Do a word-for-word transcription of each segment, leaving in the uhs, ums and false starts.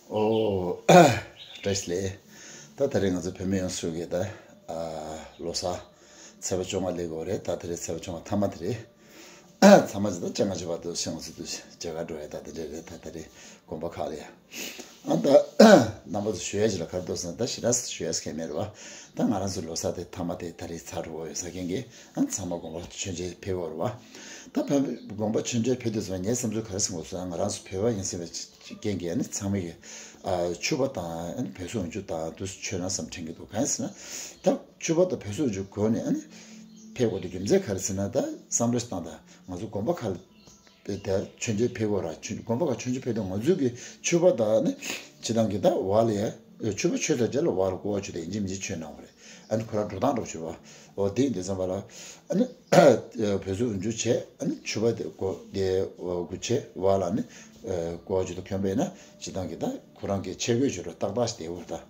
ཨོ། བཀྲ་ཤིས་བདེ་ལེགས། ད་ད་རེས་ང་ཚོ་བོད་མི་ཡོངས་སུ་གི་ད་ཨ་ལོ་གསར་ཚེས་པ་བཅོ་ལྔ་སླེབས་ཀྱི་ཡོད་རེད། ད་ད་རེས་ཚེས་པ་བཅོ་ལྔ་མཐའ་མ་དེ་རེད། ཚང་མ་ཅིག་ད་བཅོ་ལྔ་བཅུ་བར་དུ་ཤི་ང་ཚོ་དུ་མཇལ་ཁ་འགྲོ་ཡ་ད་དེ་འདྲས་རེད། ད་ད་རེས་དགོན་པ་ཁག་ལ་ཡ། ཨ་ད་རྣམ་པ་ཚོ་ཞུ་ཡ་ཅིག་ལ་ག་རེ་འདུག་ཟེར་ན། ད་ཞེ་དྲག་ཞུ་ཡ་ཟེར་མཁན་མེད་རེད་བ། ད་ང་རང་ཚོའི་ལོ་གསར་དེ་མཐའ་མ་དེ་ད་རེས་ཚར་འགྲོ་གི་ཡོད་ས་མཁན་གྱིས་ཨ་ཚང་མ་དགོན་པ་མཆོད་མཇལ་ཕེབས་ཀྱི་ཡོད་རེད་བ། ད་བོད་དགོན་པ་མཆོད་མཇལ་ཕེབས་དུས་ཙམ་ངའི་བསམ་ཚུལ་ག་རེ་ཟེར་དགོས་ཟེར་ན། ང་རང་ཚོ་བོད་པ་ཡིན་ཟེར་བའི་རྐྱེན་གྱིས་ཨ་ནི་ཚང་མ་གིས་ཨ་ཕྱུ་པ་དང་ཨ་ནི་བོད་གཟུགས་འོག་འཇུག་དང་དུ་མཆོད་ན་བསམ་དྲན་གྱི་འདུག་གང་ཡིན་ཟེར་ན། ད་ཕྱུ་པ་དང་བོད་གཟུགས་འོག་འཇུག་གོན་ནས་ཨ་ནི་ཕེབས་དགོས་དེ་རྒྱུ་མཚན་ག་རེ་ཟེར་ན། ད་བསམ་བློ་ཞིག་བཏང་དང་། ང་ཚོ་དགོན་པ་ཁག་ལ་དེ་མཆོད་མཇལ་ཕེབས་དགོས་ར། མཆོད་དགོན་པ་ཁག་མཆོད་མཇལ་ཕེབས་དུས་ང་ཚོའི་གི་ཕྱུ་པ་དང་ནི་སྤྱིར་བཏང་གི་ད་བ་ལ་ཡ་ཕྱུ་པ་མཆོད་ཚར་རྗེས་ལ་བ་ལ་སྐོར་བ་བྱས་ཏེ་ཡིན་གཅིག་མིན་གཅིག་མཆོད་གནང་བ་རེད། ཨ་ནི་ཁོ་རང་འགྲོ་སྟངས་འདྲ་པོ་བྱས་པ། འོ་དེ་ཡིན་དུས་ཙམ་པ་ལ་ཨ་ནི་བོད་གཟུགས་འོག་འཇུག་བྱས། ཨ་ནི་ཕྱུ་པ་དེ་སྐོར་དེ་འོ་སྐོར་བྱས། བ་ལ་ནི་སྐོར་བ་བྱས་ཏེ་གོན་པ་ཡིན་ན་སྤྱིར་བཏང་གི་ད་ཁོ་རང་གི་ཆས་གོས་བྱས་ར་ཏག་ཏག་ཞིག་བསྡད་ཡོད་རེད་ད།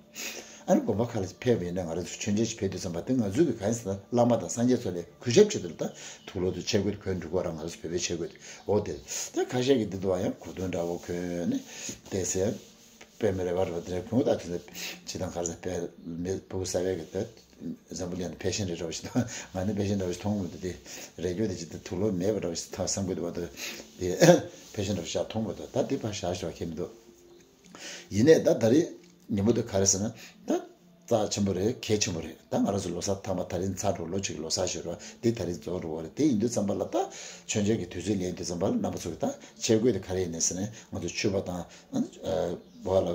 ཨ་ནི་དགོན་པ་ཁག་ལ་ཕེབས་པ་ཡིན་ན་ང་རང་ཚོ་མཆོད་མཇལ་ཞིག་ཕེབས་དུས་ཙམ་པ་དེ་ང་ཚོའི་གི་གང་ཡིན་ཟེར་ན། བླ་མ་དང་སངས་རྒྱས་ཚོ་ལ་གུས་ཞབས་བྱེད་དུས་ལ་ད་དུག་ལོག་དང་ཆས་གོས་དེ་གོན་འགྲོ་གི་ཡོད་ར། ང་རང་ཚོ་བོད་པའི་ཆས་གོས་དེ། འོ་དེ་ད་ཁ་ཤས་ཀྱིས་འདི་འདུག་བ། ཡང་གོས་ཐུང་འདྲ་པོ་གོན་ནས་བསྡད་ཟེར། དཔེ་མི་སྲིད་པ་རེད་པ། དེ་འདྲ་གོན་གྱི་ད་དེ་ཚོ་ཅི་དང་གར་ས་དཔེ་མི་ཕྲུ་གུ་གསར་པའི་གི་ད་འཛམ་བུ་གླིང་ནང་ཕེ་ཤན་རེད་འདྲ་པོ་ཞིག་ད། ང་ནི་ཕེ་ཤན་འདྲ་པོ་ཞིག་མཐོང་མི་འདུག་དེ་རེ་རྒྱུ་དེ་ཅི་ད་དུག་ལོག་མེད་པ་འདྲ་པོ་ཞིག་ད་བསམ་གྱི་འདུག་བ། ད་དེ་ཕེ་ཤན་འདྲ་པོ་ཞིག་མཐོང་མི་འདུག་ད་དེ་ཕར་བཞག་ཞོག་ཁྱད་མི་འདུག་ཡིན་ནའི་ད་ད་རེས་ཉིན་མོ་དེ་ག་རེ་ཟེར་ན། ད་རྩ་ཆེན་པོ་རེད། གལ་ཆེན་པོ་རེད། ད་ང་རང་ཚོ་ལོ་གསར་མཐའ་མ་ད་རིང་ཚར་འགྲོ། ལོ་གཅིག་གི་ལོ་གསར་ཞུ་རོགས་དེ་ད་རིང་རྫོགས་འགྲོ་བ་རེད། དེ་ཡིན་དུས་ཙམ་པ་ལ་ད་མཆོད་མཇལ་གྱི་དུས་ཚོད་ལེན་དུས་ཙམ་པ་ལ་རྣམ་པ་ཚོ་གི་ད་ཆས་གོས་དེ་ག་རེ་ཡིན་ནས་ཟེར་ན། ང་ཚོ་ཕྱུ་པ་དང་ཨ་ནི་བ་ལ་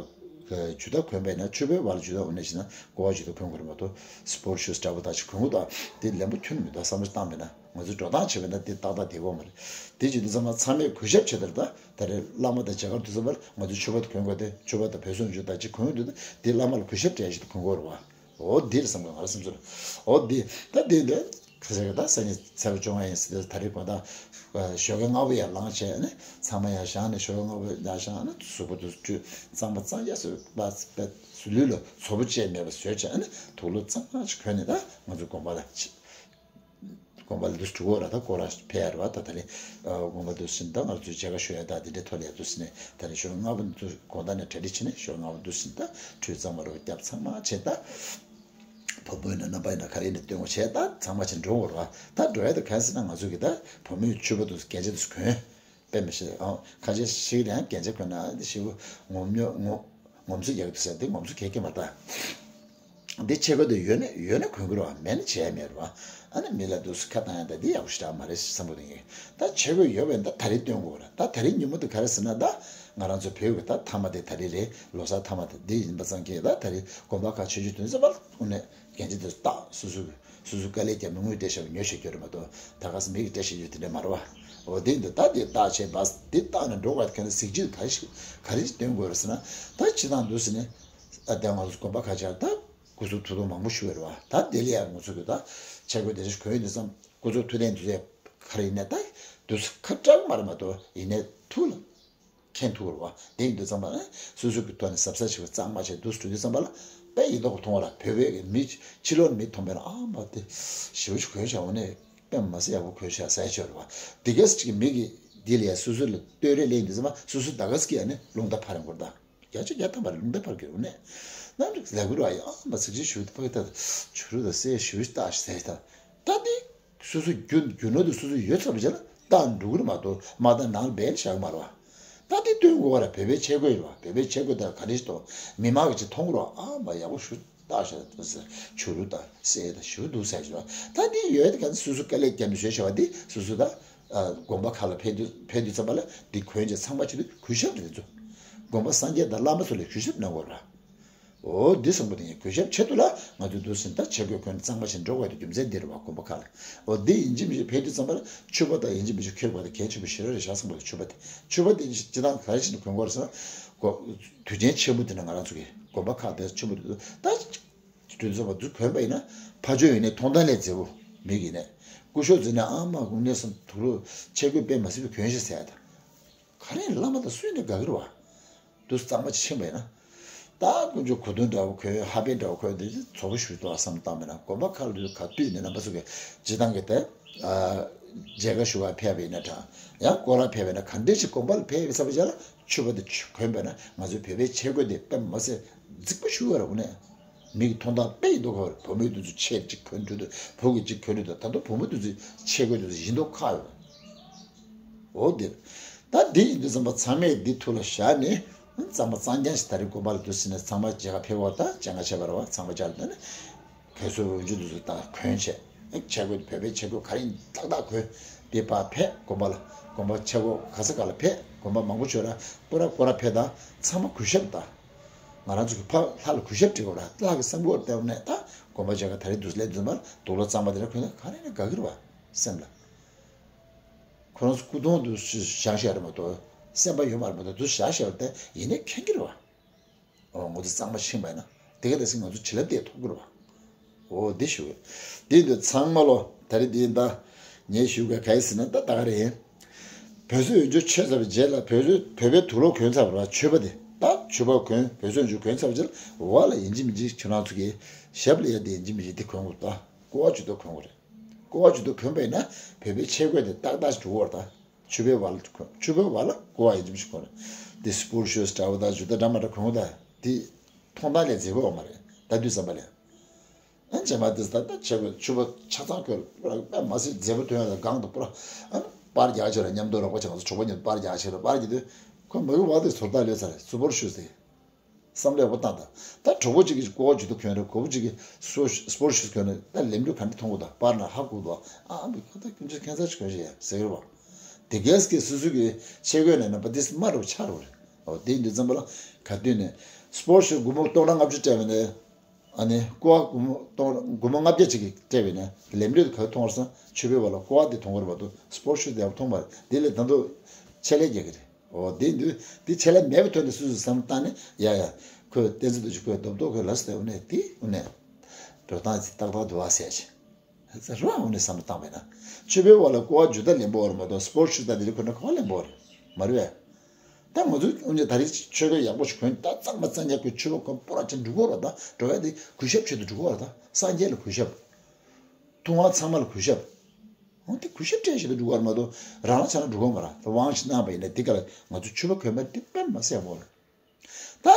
ཇུ་ཏ་གོན་པ་ཡིན་ན། ཕྱུ་པའི་བ་ལ་ཇུ་ཏ་འོ་ནས་ཟེར་ན་ཀོ་བ་ཇུ་ཏ་གོན་དགོས་རེད་མ་གཏོགས་སི་པོར་ཊི་ཤུ་ཛི་འདྲ་པོ་ད་ཅིག་གོན་དགོས། ད་དེ་ལན་པོ་ཁྱོན་མི་འདུག་བསམ་བློ་བཏང་བས་ན། ང་ཚོས་འགྲོ་སྟངས་བྱས་པ་ན་དེ་ཏག་ཏག་བསྡད་ཀྱི་ཡོད་མ་རེད། དེ་བྱེད་དུས་ཙམ་པ་ཚང་མས་གུས་ཞབས་བྱེད་དེ་རེད། ད་ད་རེས་བླ་མ་དང་མཇལ་ཁ་དུས་ཙམ་པར་ང་ཚོས་ཕྱུ་པ་དེ་གོན་དགོས་ཏེ། ཕྱུ་པ་དང་བོད་གཟུགས་འོག་འཇུག་ད་ཅིག་གོན་དགོས་ཏེ། དེ་བླ་མ་ལ་གུས་ཞབས་སྤྲད་ཞིག་ཏུ་གོན་དགོས་རེད་བ། འོ་འདི་རེད་བསམ་གི་ང་རང་སེམས་ཚོར། འོ་འདི་ད་འདི་འདི་ཁ་ཤས་ཀྱིས་ད་སང་ཉིན་ཚེས་པ་བཅོ་ལྔ་ཡིན་ཟེར་ཏེ་ད་རེས་དགོང་དག་ཨ་ཞོགས་ཀས་སྔ་པོ་ཡར་ལངས་བྱས་ནས་ཚང་མ་ཡར་བཞེངས་ནས། ཞོགས་ཀས་སྔ་པོ་ཡར་བཞེངས་ནས་གཟུགས་པོ་དེ་ཚོ་བཀྲུས། གཙང་མ་གཙང་རྐྱང་བཟོས། པ་པ་ལུས་ལ་ཚོ་བུ་ཅན་མེད་པ་བཟོས་བྱས་ནས་དུག་ལོག་གཙང་མ་ཅིག་གོན་ནས་ད་ང་ཚོ་དགོན་པ་ལ་ཕྱིན། དགོན་པ་ལ་འདུག་སེ་འགྲོ་གི་རེད། ད་སྐོར་ར་ཕེབས་ཡ་རེད་བ། ད་ད་རེས་ཨ་དགོན་པ་འདུག་སེ་ད་ང་ཚོས་མཇལ་ཁ་ཞུ་ཡ་ད་དེ་འདྲའི་ཐོག་ལ་ཡ་འདུག་སེ་ནས་ད་རེས་ཞོགས་སྔ་པོ་འདུག་དགོང་དག་ནས་གྲ་སྒྲིག་བྱས་ནས་ཞོགས་སྔ་པོ་འདུག་སེ་ད་ཁྲུས་གཙང་མ་རོ་བརྒྱབ་ཚང་མ་བྱས། ད་བུ་མོ་ཡིན་ན་རྣམ་པ་ཡིན་ན་ག་རེ་ཡིན་ན་སྟོན་དགོས་བྱས། ད་ཚང་མ་བྱས་འགྲོ་དགོས་རེད་བ། ད་འགྲོ་ཡ་ད་གང་ཟེར་ན་ང་ཚོ་གི་ད་བུ་མོའི་ཕྱུ་པ་འདུག་སེ་རྒྱན་ཆ་འདུག་སེ་གོན། དཔེ་མི་སྲིད་ཨང་། ཁ་ཆེ་ཞིག་ལ་ཡང་རྒྱན་ཆ་གོན་ན་ཞེ་པོ་ངོམ་ཉོ་ངོ་ངོམ་སོ་རྒྱག་གི་འདུག་ཟེར། འདི་ངོམ་སོ་གས་ཀྱི་མ་རེད་ད། འདི་ཆས་གོས་འདི་ཡོད་ན་ཡོད་ན་གོན་གྱི་རེད་བ། མེད་ན་བྱས་མེད་རེད་བ། ཨ་ནི་མི་ལ་འདུག་སེ་ཁ་བཏང་ཡ་ད་འདི་ཡག་པོ་ཞེ་དྲག་མ་རེད་བསམ་པ་འདི་ཡིན། ད་ཆས་གོས་ཡོད་པ་ཡིན་ན་ད་ད་རེས་སྟོན་དགོས་རེད། ད་ད་རེས་ཉིན་མོ་འདི་ག་རེ་ཟེར་ན། ད་ང་རང་ཚོ་བོད་ཀྱི་ད་མཐའ་མ་དེ་ད་རེས་རེད། ལོ་གསར་མཐའ་མ་དེ་འདི་ཡིན་པ་ཙང་གི་ད་ད་རེས་དགོན་པ་ཁག་ཆོས་བརྒྱུད་དེ་ཚོ་བར་དུ་ནས་རྒྱན་ཆ་དེ་ཚོ་བཏགས། སོ་སོ་སོ་སོའི་དཀའ་ལས་བརྒྱབ་ནས་དངུལ་སྤྲད་བཞག་པ་ཉོས་བཞག་རྒྱུ་རེད་མ་གཏོགས། ད་ག་སེ་མི་གིས་སྤྲད་བཞག་རྒྱུ་དེ་འདྲ་མ་རེད་བ། འོ་དེ་འདི་ད་དེ་བཏགས་བྱས་པ་འདི་བཏགས་ནས་འགྲོ་དགོས། ཁྱེད་རང་གཟི་བརྗིད་ག་རེ་ཞིག་ག་རེ་ཞིག་སྟོན་དགོས་རེད་ཟེར་ན། ད་སྤྱིར་བཏང་འདུག་སེ་ནས་ཨ་ད་ང་ཚོ་དགོན་པ་ཁག་ཅིག་ལ་ད་སྐུ་གཟུགས་མཐུག་ཐོག་མང་པོ་ཞིག་ཡོད་རེད་བ། ད་དེ་ལ་ཡང་ང་ཚོ་གི་ད་ཆས་གོས་དེ་འདྲ་ཞིག་གོན་ཡོང་དུས་ཙམ་སྐུ་གཟུགས་མཐུག་ལྡན་དེ་ཚོ་ག་རེ་ཡིན་ནའི་ད་འདུག་སེ་ཁ་སྐྲག་གི་མ་རེད་མ་གཏོགས། ཡིན་ནའི་ཐུགས་ལ་མཁྱེན་ཐུབ་རེད་བ། དེ་ཡིན་དུས་ཙམ་པ་ན་སོ་སོ་གི་ཐོག་ནས་གཟབ་གཟབ་བྱེད་པ་གཙང་མ་བྱས་འདུག་སེ་འགྲོ་དུས་ཙམ་པ་ལ་དཔེ་ཡིན་མདོག་མཐོང་བ་ར། བོད་པའི་མི་ཕྱི་ལོགས་ནས་མི་མཐོང་པས་ན། ཨ་མ་དེ་ཞེ་པོ་ཞིག་གོན་བཞག་འོ་ནས་དཔེ་མ་སྲིད་ཡག་པོ་གོན་བཞག་ཟེར་ཡ་ཅིག་ཡོད་རེད་བ། དེ་ག་ཅིག་མི་གིས་འདི་ལ་ཡ་སོ་སོ་ལ་བསྟོད་ར་ལེན་དུས་ཙམ་པ་སོ་སོ་ད་ག་ཟིག་གིས་ཡ་ནས་རླུང་རྟ་འཕར་ཡོང་གི་རེད་ད། བརྒྱ་ཆ་བརྒྱ་ཐམ་པ་རེད། རླུང་རྟ་འཕར་གྱི་རེད། འོ་ནས་གནམ་གྲུ་ལས་འགུལ་བ་ཡང་མ་ཚིག་ཅིག་ཞུ་ཕ་གི་ད་བྱུ་རུ་དང་སེ་ཞུ་བཏགས་ཟེར་ད། ད་འདི་སོ་སོ་རྒྱུ་རྒྱུ་ནོར་དུ་སོ་སོ་ཡོད་ཚར་བ་བྱས་ན་བཏགས་འགྲོ་གི་རེད་མ་གཏོགས། མ་བཏགས་ནང་ལ་སྦས་ནས་བཞག་གི་མ་རེད་བ། ད་འདི་སྟོན་དགོས་པ་རེད། བོད་པའི་ཆས་གོས་རེད་བ། བོད་པའི་ཆས་གོས་དེ་ག་རེ་ཞིག་འདུག་མི་མང་གིས་ཅིག་མཐོང་གི་རེད་བ། ཨ་མ་ཡག་པོ་ཞིག་བཏགས་བཞག་འདུག་ཟེར། བྱུ་རུ་དང་སེ་དང་ཞེ་པོ་འདུག་ཟེར་གྱི་རེད་བ། ད་འདི་ཡོད་དེ་ག་ཚོད་སོ་སོ་དཀའ་ལས་བརྒྱབ་ནས་བཟོས་བཞག་པ་འདི་སོ་སོ་ད་ཨ་དགོན་པ་ཁག་ལ་ཕེབས་དུས་ཕེབས་དུས་ཙམ་པ་ལ་འདི་གོན་བྱས་ཚང་མ་བྱེད་དུས་གུས་ཞབས་རེད་འདུག་དགོན་པ་སངས་རྒྱས་དང་བླ་མ་ཚོ་ལ་གུས་ཞབས་གནང་དགོས་རེད་བ། འོ་འདི་བཟང་པོ་དེ་ཡིན། གུས་ཞབས་ཆེད་དུ་ལ་ང་ཚོས་འདུག་སེ་ད་ཆས་གོས་གོན་གཙང་མ་བྱས་ནས་འགྲོ་དགོས་དེ་རྒྱུ་མཚན་འདི་རེད་བ། དགོན་པ་ཁག་ལ། འོ་འདི་ཡིན་གཅིག་མིན་གཅིག་ཕེབས་དུས་ཙམ་པ་ལ་ཕྱུ་པ་དང་ཡིན་གཅིག་མིན་གཅིག་གོན་དགོས་དེ་གལ་ཆེན་པོ་ཞེ་དྲག་རེད་ཤག་བསམ་གྱི་འདུག་ཕྱུ་པ་དེ། ཕྱུ་པ་དེ་སྤྱིར་བཏང་ག་རེ་བྱས་ནས་གོན་དགོས་རེད་ཟེར་ན། གོ་དུས་ཆེན་ཆེན་པོ་དེ་ནས་ང་རང་ཚོ་གི་དགོན་པ་ཁག་དེ་ཆེན་པོ་དེ་ཚོ་ད་དུས་ཚོད་པ་དུ་གོན་པ་ཡིན་ན་ཕ་ཇོ་ཡིན་ནའི་མཐོང་ཐང་ལས་མཛེས་པོ། མིག་ཡིན་ནའི་སྐུ་ཞབས་ཟེར་ནས་ཨ་མ་དངོས་གནས་སམ་དུག་ལོག་ཆས་གོས་དཔེ་མ་སྲིད་པའི་གོན་ཤག་ཟེར་ཡ་ད། ག་རེ་བླ་མ་དང་སུ་ཡིན་ནའི་དགའ་གི་རེད་བ། དུས་གཙང་མ་ཕྱིན་པ་ཡིན་ན། ད་དཀོན་མཆོག་གོས་ཐུང་འདྲ་བོ་གོན། ཧ་པན་འདྲ་བོ་གོན་དེ་ཚོ་བོ་ཞུ་ཏོ་བསམ་བཏང་མེད་ན། དགོན་པ་ཁག་ལ་དུས་ག་དུས་ནས་རྣམ་པ་ཚོ་གི་སྤྱིར་བཏང་གི་དེ་ཨ་ མཇལ་ཁ་ཞུ་བར་ཕེབས་པ་ཡིན་ན་འདྲ། ཡང་སྐོར་ར་ཕེབས་པ་ཡིན་ན། ག་འདྲས་ཞིག་དགོན་པ་ལ་ཕེབས་ཡོད་ས་བ་ཅག་ལ་ཕྱུ་པ་དེ་གྱོན་པ་ན། ང་ཚོའི་བོད་པའི་ཆས་གོས་དེ་དཔེ་མ་སྲིད་རྫིག་པོ་ཞིག་ཡོད་རེད། དངོས་གནས་མིག་གི་མཐོང་སྟངས་དཔེ་ཡིན་མདོག་ཁ་པོ་རེད། བུ་མོ་དེ་ཚོ་ཆས་གཅིག་གོན་འགྲོ་དུས། བུ་གུ་གཅིག་གོན་འགྲོ་དུས། ད་དུང་བུ་མོ་དེ་ཚོའི་ཆས་གོས་དེ་ཚོ་ཡིན་མདོག་ཁ་ཡོད་རེད། འོ་དེ་རེད། ད་འདི་ཡིན་དུས་ཙམ་པ་ཚང་མས་འདི་ཐུགས་ལ་བཞག་ནས། གཙང་མ་གཙང་རྐྱང་ཞིག་ད་རེས་དགོན་པ་ལ་འདུག་ཟེར་ནས་ཚང་མ་མཇལ་ཁ་ཕེབས་པ་དང་། སྤྱན་སྔ་ཕྱག་འཚལ་བ་ཚང་མ་བཅར་ནས། བོད་ཟས་འོ་འཇུ་འདི་ཚོ་ད་གོན་བྱས། ཆས་གོས་བོད་པའི་ཆས་གོས་ག་རེ་ཡིན་ཏག་ཏག་གོན། དེ་ཕར་ཕེབས། དགོན་པ་ལ། དགོན་པ་ཆས་གོས་ག་ས་ག་ལ་ཕེབས། དགོན་པ་མང་པོ་ཡོད་ར། སྐོར་ར་སྐོར་ར་ཕེབས་དང་། ཚང་མ་གུས་ཞབས་དང་། ང་རང་ཚོ་གི་ཕ་ལྷ་ལ་གུས་ཞབས་འདྲི་དགོས་ར། ལྷ་གི་བསམ་དགོས་ར། དེ་ནས་ད་དགོན་པ་མཇལ་ཁ་ད་རེས་འདུག་སླེབས་འདུག་མ། དུག་ལོག་གཙང་མ་དེ་འདྲ་གོན་ན་ག་རེ་ཡིན་ན་དགའ་གི་རེད་བ། སེམས་ལ། ཁོ་རང་ཚོ་སྐུ་གདུང་དུ་བཞེངས་བཞག་རེད་མ་གཏོགས། སེམས་པ་ཡོད་མ་རེད་མ་གཏོགས། དུ་བཞག་བཞག་པ་དེ་ཡིན་ནའི་མཁྱེན་གྱི་རེད་བ། འོ། ང་ཚོ་གཙང་མ་ཕྱིན་པ་ཡིན་ན། དེ་ག་དེ་སྲིད་ང་ཚོ་བྱིན་རླབས་དེ་ཐོབ་ཀྱི་རེད་བ། འོ། འདི་ཞུ་གི། འདི་འདི་ཚང་མ་ལོ། ད་རེས་འདི་ད་ངས་ཞུ་གི་ག་ཡིན་ཟེར་ན། ད་ད་ག་རེད། བོད་ཟས་འོ་འཇུ་མཆོད་ཚར་བའི་རྗེས་ལ། བོད་ཟས་བོད་པའི་དུག་ལོག་གོན་ཚར་བ་རེད་བ། ཕྱུ་པ་དེ། ད་ཕྱུ་པ་གོན། བོད་ཟས་འོ་འཇུ་གོན་ཚར་བའི་རྗེས་ལ། འོག་ལ་ཡིན་གཅིག་མིན་གཅིག་ཁྱོད་རང་ཚོ་གི་ཞབས་ལ་ཡ་དེ་ཡིན་གཅིག་མིན་གཅིག་དེ་གོན་དགོས། ད་ཀོ་བ་ཇུས་གཏོགས་གོན་དགོས་རེད། ཀོ་བ་ཇུས་གཏོགས་གོན་པ་ཡིན་ན་བོད་པའི་ཆས་གོས་དེ་ཏག་ཏག་ཞིག་འགྲོ་གི་རེད། ད་ཕྱུ་པའི་བར་ལ་གོན། ཕྱུ་པའི་བར་ལ་ཀོ་བ་ཡིན་གཅིག་མིན་གཅིག་གོན་རེད། དེ་སྤོར་ཤུ་ཟེར་འདྲ་བོ་དང་ཇུ་ཏ་འདྲ་མི་འདྲ་གོན་དགོས། ད་དེ་མཐོང་སྟངས་ལས་མཛེས་པོ་ཡོད་མ་རེད། ད་དུས་ཙམ་པ་ལ། ཨ། རྗེས་མ་དེ་ད་ལྟ་ཆས་གོས་ཕྱུ་པ་ཆ་ཚང་གོན། དཔེ་མ་སྲིད་མཛེས་པོ་ཐོན་ཡ་ལ་སྒང་དུ་པུ་ར། ཨ། པར་རྒྱག་ཆེད་ལ་མཉམ་དུ་རོགས་པ་བྱེད། ང་ཚོ་གྲོགས་པོ་མཉམ་དུ་པར་རྒྱག་ཆེད་ལ་པར་རྒྱག་དུས། ཁོ་མ་གི་བ་དེ་ཚོར་ད་ལོས་ཚར་རེད། སུ་པོར་ཤུ་ཟེར། བསམ་བློ་ཡག་པོ་བཏང་དང་། ད་གྲོགས་པོ་གཅིག་གིས་ཀོ་བ་ཇུས་གཏོགས་གོན་རེད། གོ་བ་གཅིག་གིས་སུ་སུ་པོར་ཤུ་གོན་རེད། ད་ལས་འགུལ་ག་འདྲ་མཐོང་གི་འདུག་པར་ན་ཧ་གོ་འདུག་ཨ་ཨ་མི་ཁོ་ད་ཁྱོད་ཚོ་ཁྱད་མཚར་ཅིག་གོན་ཤེས་ཡ་ཟེར་གི་རེད་བ། དེ་གས་ཀྱི་སུ་སུ་གི་ཆས་གོས་ནས་ན་པ་དེ་སྨ་རུ་ཆ་རུ་རེད། འོ། དེ་འདི་ཙམ་པ་ལ་ག་དུས་ནས་སུ་པོར་ཤུ་སྒོར་མོ་སྟོང་ཕྲག་ལྔ་བཅུ་སྤྲད་པ་ནས། ཨ་ནི་ཀོ་བ་སྒོར་མོ་སྟོང་སྒོར་མོ་ལྔ་བརྒྱ་ཅིག་གིས་སྤྲད་པ་ནས་ལས་འགུལ་ག་མཐོང་བར་སོང་། ཕྱུ་པའི་བར་ལ་ཀོ་བ་དེ་མཐོང་གི་རེད་མ་གཏོགས། སུ་པོར་ཤུ་དེ་ཡང་མཐོང་མ་རེད། དེ་ལས་ད་དུང་ཆེད་ལས་རྒྱག་གི་རེད། འོ། དེ་འདུག་དེ་ཆེད་ལས་མེད་པའི་ཐོག་ནས་སུ་སུ་བསམ་བཏང་ནས། ཡ་ཡ། ཁོས་བསྟན་འཛིན་རྡོ་རྗེ་ཁོས་རྡོབ་རྡོབ་ཁོས་ལབ་སྟེ། འོ་ནས་དེ་འོ་ནས་འགྲོ་སྟངས་ཅིག་ཏག་ཏག་འདུག་ཨ་ཟེར་ཅིག་ཟེར་རོ། འོ་ནས་བསམ་བློ་བཏང་བས་ན། ཕྱུ་པའི་བར་ལ་ཀོ་བ་ཇུ་ད་ལེན་པོ་བར་མ་གཏོགས། སུ་པོར་ཤུ་ད་དེ་རིགས་ཁོ་ན་ག་བ་ལེན་པོ་རེད། མ་རེད་པས། ད་ང་ཚོ་འོ་ནས་ད་རེས་ཆོས་གོས་ཡག་པོ་ཞིག་གོན། ད་གཙང་མ་གཙང་རྐྱང་གོན། ཕྱུ་པ་གོན། པོ་ར་ཅན་འགྲོ་གི་རེད། ད་འགྲོ་ཡ་དེ་གུས་ཞབས་ཆེད་དུ་འགྲོ་གི་རེད། ད་སངས་རྒྱས་ལ་གུས་ཞབས། ཐུབ་དབང་ཚང་མ་ལ་གུས་ཞབས། འོ། དེ་གུས་ཞབས་སྤྲད་བཞིན་དུ་འགྲོ་གི་རེད་མ་གཏོགས། རང་ལ་ཆ་ལ་འགྲོ་གི་མ་རེད། ད་དབང་ཞིག་གནང་བ་ཡིན་ན་དེ་ག་ལ་ང་ཚོ་ཕྱུ་པ་གོན་པ་དེ་དཔེ་མ་སྲིད་ཡག་པོ་རེད། ད་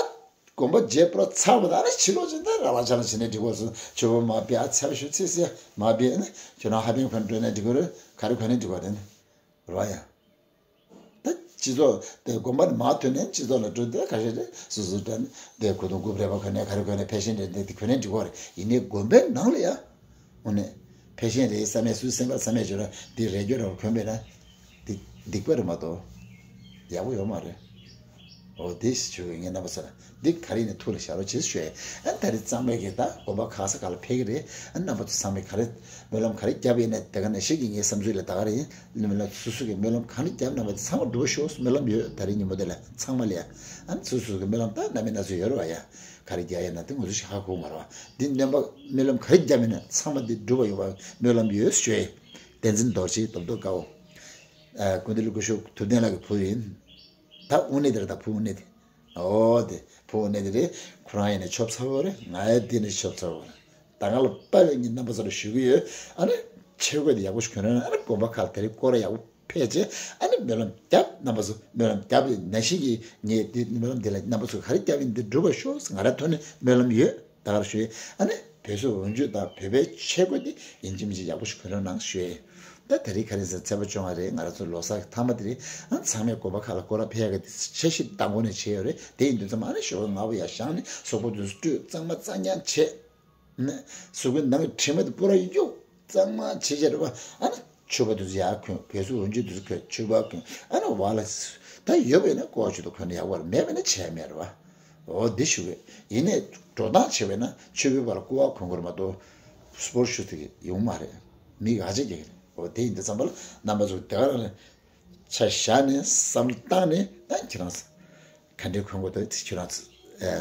དགོན་པ་མཇལ་པོ་ར་ཚར་བ་ད་ནི་ཕྱི་ལོགས་ཕྱིན་ད་རང་ལ་ཆ་ལ་ཕྱིན་ནས་འགྲིག་པ་སོང་། ཕྱུ་པ་མ་ཕེབས་ཨ་ཚར་ཤོག་ཚེ་ཟེར་མ་ཕེབས་ནས་ཁྱོད་རང་ཧ་པན་ཁོན་འགྲོ་ནས་འགྲིག་གི་རེད། ག་རེ་གོན་ནས་འགྲིག་པ་རེད་ནི། རེད་ཡ། ད་སྤྱི་ཚོགས་དེ་དགོན་པ་ནས་མར་ཐོན་ནས་སྤྱི་ཚོགས་ལ་འགྲོ་དུས་ཁ་ཤས་རེད། སོ་སོ་འདྲ་ནི་དེ་གོས་ཐུང་རྒུབ་རལ་པ་གོན་ནས་ག་རེ་གོན་ནས་ཕེ་ཤན་རེད་དེ་དེ་གོན་ནས་འགྲིག་གི་རེད། ཡིན་ནའི་དགོན་པའི་ནང་ལ་ཡ། འོ་ནས་ཕེ་ཤན་རེད་བསམ་ནས་སུས་སེམས་པ་བསམ་ནས་བྱོས་ར། དེ་རས་གོས་ར་གོན་པས་ན་དེ་སྡིག་པ་རེད་མ་གཏོགས་ཡག་པོ་ཡོད་མ་རེད། འོ། དེ་ཞུ་གི་ངས་རྣམ་པ་ཚོ་ལ་འདི་ག་རེ་ཡིན་ནའི་ཐུགས་ལ་བཞག་རོགས་བྱེད་ཞུ་ཡ། ཨ། ད་རེས་གཙང་མའི་གི་ད་དགོན་པ་ག་ས་ག་ལ་ཕེབས་ཀྱི་རེད། ཨ། རྣམ་པ་ཚོ་ཚང་མས་ག་རེ་སྨོན་ལམ་ག་རེ་བརྒྱབ་ཡིན་ནའི་དེ་ག་ནང་བཞིན་གྱི་ངའི་བསམ་ཚུལ་ལ་ད་ག་རེ་ཡིན། སྨོན་ལམ་སོ་སོ་གི་སྨོན་ལམ་ག་རེ་བརྒྱབ། རྣམ་པ་ཚོ་ཚང་མ་འགྲུབ་ཤོག་སྨོན་ལམ་ཡོད། ད་རེས་ཉིན་མོ་དེ་ལ་ཚང་མ་ལ་ཡ། ཨ། སོ་སོ་གི་སྨོན་ལམ་ད་རྣམ་པ་སྣ་ཚོགས་ཡོད་རེད་བ་ཡ། ག་རེ་རྒྱག་ཡ་ན་དེ་ང་ཚོ་ཞིག་ཧ་གོ་མ་རེད་བ། འདི་སྨོན་པ་སྨོན་ལམ་ག་རེ་བརྒྱབ་ཡིན་ན་ཚང་མ་འདི་འགྲུབ་པ་ཡོང་བ་སྨོན་ལམ་ཡོད་ཞུ་ཡ། བསྟན་འཛིན་རྡོ་རྗེ་རྡོབ་རྡོབ་དཀར་པོ། ཨ། ཀུན་གཏོར་སྐུ་ཞབས་ཐུབ་བསྟན་ལགས་ཀྱི་བུ་ཡིན། ད་དབུ་ནས་དེ་རེད། ད་བུ་དབུ་ནས་དེ། འོ་དེ་བུ་དབུ་ནས་དེ་རེད། ཁོ་རང་ཡིན་ནའི་ཆོབ་ཚ་བོ་རེད། ང་ཡང་དེ་ནས་ཆོབ་ཚ་བོ་རེད། ད་ང་ལ་དཔའ་བའི་ངས་རྣམ་པ་ཚོ་ལ་ཞུ་གི་ཡོད། ཨ་ནི་ཆོས་གོས་དེ་ཡག་པོ་ཞིག་གོན་རོགས་གནང་། ཨ་ནི་དགོན་པ་ཁག་ལ་དེ་རིང་སྐོར་ར་ཡག་པོ་ཕེབས་བྱས། ཨ་ནི་སྨོན་ལམ་རྒྱབ། རྣམ་པ་ཚོ་སྨོན་ལམ་རྒྱབ་ཡིན་ན་ཤིག་གིས་ངས་དེ་སྨོན་ལམ་དེ་ལ་རྣམ་པ་ཚོ་ག་རེ་རྒྱབ་ཡིན་དེ་འགྲུབ་པ་ཤོག་ང་རང་ཐོག་ནས་སྨོན་ལམ་ཡོད། ད་གར་ཞུ་ཡས། ཨ་ནི་བོད་ཟས་འོ་འཇུ་དང་བོད་པའི་ཆས་གོས་དེ་ཡིན་གཅིག་མིན་གཅིག་ཡག་པོ་ཞིག་གོན་རོགས་གནང་ཞུ་ཡས། ད་དེ་རིང་ག་རེ་ཟེར་ཚེས་པ་བཅོ་ལྔ་རེད། ང་རང་ཚོ་ལོ་གསར་གྱི་མཐའ་མ་དེ་རེད། ཨ། ཚང་མས་དགོན་པ་ཁག་ལ་སྐོར་ར་ཕེབས་ཡག་གི་དེ་འཆར་གཞི་དང་པོ་ནས་བྱས་ཡོད་རེད། དེ་ཡིན་དུས་ཙམ་ཨ་ནི་ཞོགས་པ་སྔ་པོ་ཡར་བཞེངས་ནས་གཟུགས་པོ་དེ་ཚོ་བཀྲུས། གཙང་མ་གཙང་རྐྱང་བྱས། ནས་གཟུགས་པོའི་ནང་གི་དྲི་མ་དེ་པུ་ར་གཡུག། གཙང་མ་བྱས་བྱས་རེད་པ། ཨ་ནི་ཕྱུ་པ་དེ་ཚོ་ཡར་གོན། བོད་ཟས་འོ་འཇུ་དེ་ཚོ་གོན། ཕྱུ་པ་གོན། ཨ་ནི་བར་ལ་ད་ཡོད་པ་ཡིན་ན་ཀོ་བ་ཇུས་གཏོགས་གོན་ན་ཡག་པོ་རེད། མེད་པ་ཡིན་ན་བྱས་མེད་རེད་པ། འོ་འདི་ཞུ་གི་ཡིན་ནའི་འགྲོ་སྟངས་བྱས་པ་ཡིན་ན་ཕྱུ་པའི་བར་ལ་ཀོ་བ་གོན་དགོས་རེད་མ་གཏོགས། སུ་པོར་ཤུ་དེ་གི་ཡོང་མ་རེད། མི་ག་ཚད་རྒྱག་གི་རེད། འོ་དེ་ཡིན་དུས་ཙམ་པ་ལ་རྣམ་པ་ཚོ་དེ་ག་རང་ལ་ཆ་བཞག་ནས་བསམ་བློ་བཏང་ནས། ད་ཁྱེད་རང་ཚོ་ག་འདྲའི་གོན་དགོས་འདུག་དེ་ཁྱེད་རང་ཚོ་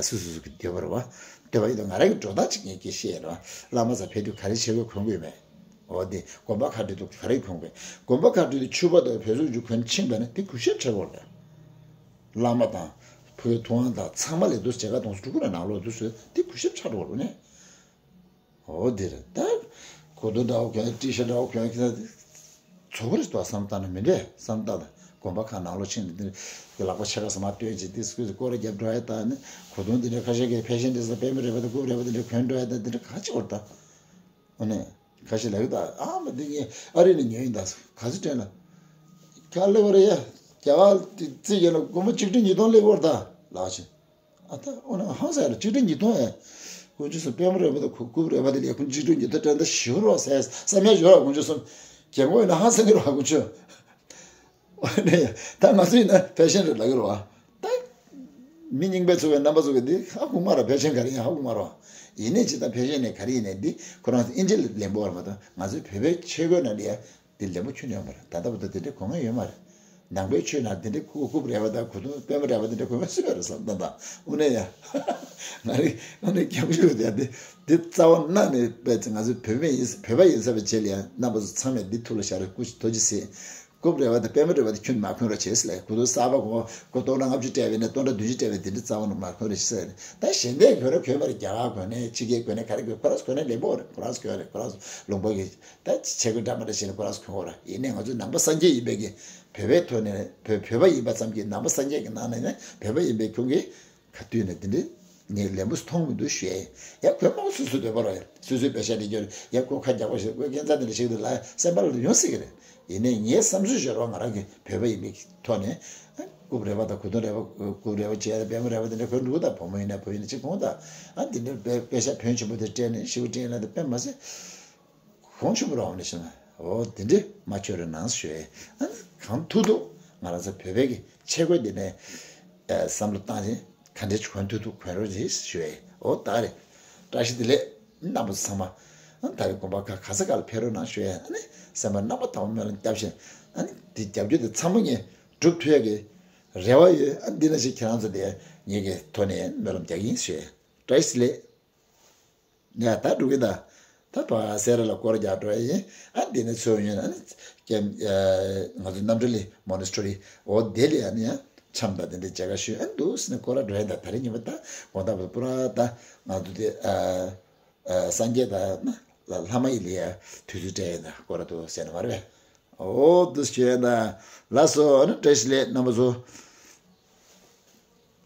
སོ་སོ་སོ་གི་འདོད་པ་རེད་པ། འདོད་པ་ཡིན་དུས་ང་རང་གི་འགྲོ་སྟངས་ཅིག་ངས་སྐད་ཆ་བཤད་ཡིན་པ། བླ་མ་ཚོ་ཕེབས་དུས་ག་རེ་ཆས་གོས་གོན་དགོས་མེད། འོ་དེ་དགོན་པ་ཁག་འགྲོ་དུས་ག་རེ་གོན་དགོས། དགོན་པ་ཁག་འགྲོ་དུས་ཕྱུ་པ་དང་བོད་ཟས་འོ་འཇུ་གོན་ཕྱིན་པ་ན་དེ་གུས་ཞབས་འཕྲད་དགོས་རེད། བླ་མ་དང་བོད་ཐུབ་དབང་དང་ཚང་མ་ལ་འདུག་མཇལ་ཁ་གཏོང་ས་འགྲོ་གི་རེད། ནང་ལོགས་འདུག་ཟེར་དེ་གུས་ཞབས་འཕྲད་དགོས་རེད་ནས། འོ་དེ་རེད། ད་གོས་ཐུང་འདྲ་བོ་གྱོན། ཊི་ཤར་འདྲ་བོ་གྱོན། ཁྱེད་ཚོ་ ཚོགས་པ་རེད་དོ་བསམ་བཏང་ན་མི་འདྲ་བསམ་བཏང་ན། དགོན་པ་ཁག་ནང་ལོགས་ཕྱིན་ནས་འདི་ལག་པ་ཕྱེད་ཀ་ཟ་མ་སྟོན་བྱས་ཏེ་སྐུ་སྐོར་ར་རྒྱབ་འགྲོ་ཡ་ད་ནི་གོས་ཐུང་འདི་འདྲ་ཁ་ཤས་ཀྱིས་ཕལ་ཆེར་འདི་ས་པད་མ་རེད་པ་དང་རྐུབ་རེད་པ་འདི་འདྲ་གོན་འགྲོ་ཡ་ད་འདི་འདྲ་ག་ཅིག་བར་ད། འོ་ནས་ཁ་ཤས་ལབ་ཀྱི་ད་ཨ་མ་འདི་ངས་ཨ་རི་ནས་ཉོས་ཡིན་ད་ག་ཚོད་དྲན་ལ། ཁ་སླེབས་པ་རེད་ཡ། རྒྱ་གར་དེ་རྩིས་ཡིན་ལ་སྒོར་མོ་ཆིག་ཁྲི་ཉིས་སྟོང་སླེབས་པར་ད་ལགས་ཆེ། ཨ་ད་འོ་ན་ཧང་སངས་ལ་ཆིག་ཁྲི་ཉིས་སྟོང་ཨེ། དཀོན་མཆོག་གསུམ་པད་མ་རེད་པ་དང་གོས་རྐུབ་རེད་པ་དེ་ལས་ཁུངས་ཆིག་ཁྲི་ཉིས་སྟོང་དྲན་ད་ཞུ་རོགས་ཟེར་བསམ་ཡ་ཞོར་དཀོན་མཆོག་གསུམ་རྒྱལ་མོ་ཡིན་ན་ཧང་སངས་ཀྱི་རོགས་དཀོན་མཆོག་འོ་ནས་ད་ང་ཚོ་ཡིན་ན་ཕལ་ཆེར་རེད་ལབ་ཀྱི་རེད་བ། ད་མི་རྙིང་པའི་ཚོ་བའི་རྣམ་པ་ཚོ་གི་འདི་ཧ་གོ་མ་ར་ཕལ་ཆེར་ག་རེ་ཡིན་ཧ་གོ་མ་ར་བ། ཡིན་ནའི་ཇི་ལྟར་ཕལ་ཆེར་ནས་ག་རེ་ཡིན་ནའི་འདི་ཁོ་རང་ཚོ་ཨིན་ཇི་ལ་ལན་པོ་བར་མ་གཏོགས་ང་ཚོའི་བོད་པའི་ཆས་གོས་ནང་ལ་ཡ་འདི་ལན་པོ་ཁྱོན་ཡོད་མ་རེད། ད་ལྟ་བར་དུ་འདི་འདྲའི་གོ་ངེས་ཡོད་མ་རེད། ནང་པའི་ཆོས་ནང་འདི་འདྲའི་རྐུབ་རྐུབ་རེད་བ་དང་གོས་ཐུང་པད་མ་རེད་བ་འདི་འདྲའི་གོས་ངེས་སུ་ཡོད་རེད་བསམ་ད་ད་དངོས་གནས་ཡ། ང་རེ་ང་རེ་སྐྱབས་ཞུ་དེ་འདི་འདི་རྩ་བ་ནང་ནས་པས་ང་ཚོ་བོད་པ་ཡིན་བོད་པ་ཡིན་ས་བའི་རྗེས་ལ་ཡ་རྣམ་པ་ཚོ་ཚང་མས་འདི་ཐུགས་ལ་བཞག་རེ་སྐུ་མཁྱེན་ཐུགས་རྗེ་ཆེ། རྐུབ་རེད་བ་དང་པད་མ་རེད་བ་དེ་ཁྱོན་མ་གོན་རོགས་བྱེད་ཟེར་ལས་གོས་ཐུང་གསར་པ་གོན་གོས་སྟོང་ཕྲག་ལྔ་བཅུ་སྤྲད་པས་ནས་སྟོང་ཕྲག་བདུན་ཅུ་སྤྲད་པས་དེ་འདྲ་རྩ་བ་ནས་མ་གོན་རོགས་ཟེར། ད་གཞན་དེ་གོན་ར་གོན་མ་རེད། རྒྱ་གར་གོན་ནས་ཕྱི་རྒྱལ་གོན་ནས་ག་རེ་གོན་ཁོ་རང་ཚོ་གོན་ནས་ལེན་པོ་རེད། ཁོ་རང་ཚོ་གོན་རེད། ཁོ་རང་ཚོ་ལུང་པ་གི་ད་ཆས་གོས་འདྲ་མ་འདྲ་བྱས་ནས་ཁོ་རང་ཚོ་གོན་གོ་ར། ཡིན་ནའི་ང་ཚོ་ནང་པ་སངས་རྒྱས་ཡིན་པའི་གི་བོད་པའི་ཐོག་ནས་བོད་བོད་པ་ཡིན་པ་ཙམ་གྱིས་ནང་པ་སངས་རྒྱས་ཀྱི་ནང་ནས་ནས་བོད་པ་ཡིན་པའི་ཁྱོད་ཀྱིས་ག་དུས་ནས་དེ་འདྲའི་ངས་ལན་པོ་མཐོང་མི་འདུག་ཞུ་ཡ་ཡིན། ཡ་གོས་མང་སུ་སུ་འདོད་པ་རོ་ཡ་སུ་སུའི་པེ་ཤ་དེ་འབྱོར་ཡ་གོས་ཁ་རྒྱག་པ་ཞིག་གོས་ཁྱད་མཚར་དེ་འདྲ་ཞིག་འདུག་ལ་སེམས་པ་ལ་ཡོང་སྲིད་ཀྱི་རེད། ཡིན་ནའི་ངའི་བསམ་ཚུལ་བཞག་རོགས་ང་རང་གི་བོད་པ་ཡིན་པའི་ཐོག་ནས་རྐུབ་རེད་བ་དང་གོས་ཐུང་རེད་བ་རྐུབ་རེད་བ་བྱས་ཡ་པད་མ་རེད་བ་དེ་འདྲ་གོན་འདུག་ད་བུ་མོ་ཡིན་ན་བུ་ཡིན་ན་གཅིག་གོན་ད་ཨ་དེ་འདྲ་པེ་པེ་ཤ་ཕོན་ཆེན་པོ་དེ་སྤྲད་ནས་ཞེ་པོ་སྤྲད་ཡིན་ན་དེ་དཔེ་མ་ཟད། གོང་ཆེན་པོ་རང་ནས་ཤེས་ན་འོ་དེ་འདྲས་མ་ཆོད་རེ་ནང་ཞུ་ཨེ། ཨ་ནི་གང་ཐུབ་ཐུབ་ང་རང་ཚོ་བོད་པའི་གི་ཆས་གོས་འདི་ནས་བསམ་བློ་བཏང་ཞིང་ག་འདྲས་གོན་ཐུབ་ཐུབ་གོན་རོགས་ཞེས་ཞུ་ཨེ། འོ་ད་རེ་བཀྲ་ཤིས་བདེ་ལེགས་རྣམ་པ་ཚོ་ཚང་མ། ཨ་ད་རེ་དགོན་པ་ཁ་ག་ས་ག་ལ་ཕེབས་རོགས་གནང་ཞུ་ཨེ། ཨ་ནི་སེམས་པ་རྣམ་པ་དང་པོ་སྨོན་ལམ་བརྒྱབ་ཞིང་ཨ་ནི་དེ་རྒྱབ་སྐྱོར་དེ་ཚང་མ་ངས་སྒྲུབ་ཐུབ་ཡ་གི་རེ་བ་ཡོད། ཨ་འདི་ན་ཞིག་ཁྱེད་རང་ཚོ་དེ་ངེད་ཀྱི་ཐོག་ནས་སྨོན་ལམ་རྒྱག་གི་ཡིན་ཞུ་ཨེ། བཀྲ་ཤིས་བདེ་ལེགས། ཡ་ད་འགྲོ་གི་ད། ད་བ་སེ་ར་ལ་སྐོར་རྒྱག་འགྲོ་ཡ་ཡིན། ཨ་འདི་ནས་ཚོ་ཡོད་ཨ་ནི་ཀྱེ་ང་ཚོ་རྣམ་གྲོལ་གླིང་མོ་ནེ་སི་ཊོ་རི་འོ་དེ་ལ་ཡ་ནི་ཡ་འཆམ་དང་དེ་འདྲའི་མཇལ་ཁ་ཞུ་ཨ་འདུག་ཟེར་ནས་སྐོར་ར་འགྲོ་ཡ་ད། ད་རེས་ཉིན་མོ་ད་དགོང་དག་པོ་པུ་ར་ད་ང་ཚོ་དེ་ཨ་ཨ་སངས་རྒྱས་དང་ལྷ་མ་ཡི་ལ་ཡ་དུས་ཚོད་སྤྲད་ཡ་ད་སྐོར་ར་འདུག་ཟེར་ནས་མ་རེད་པས། འོ་འདུག་ཞུ་ཡ་ད། ལགས་སོ་ཨ་ནི་བཀྲ་ཤིས་བདེ་ལེགས་རྣམ་པ་ཚོ།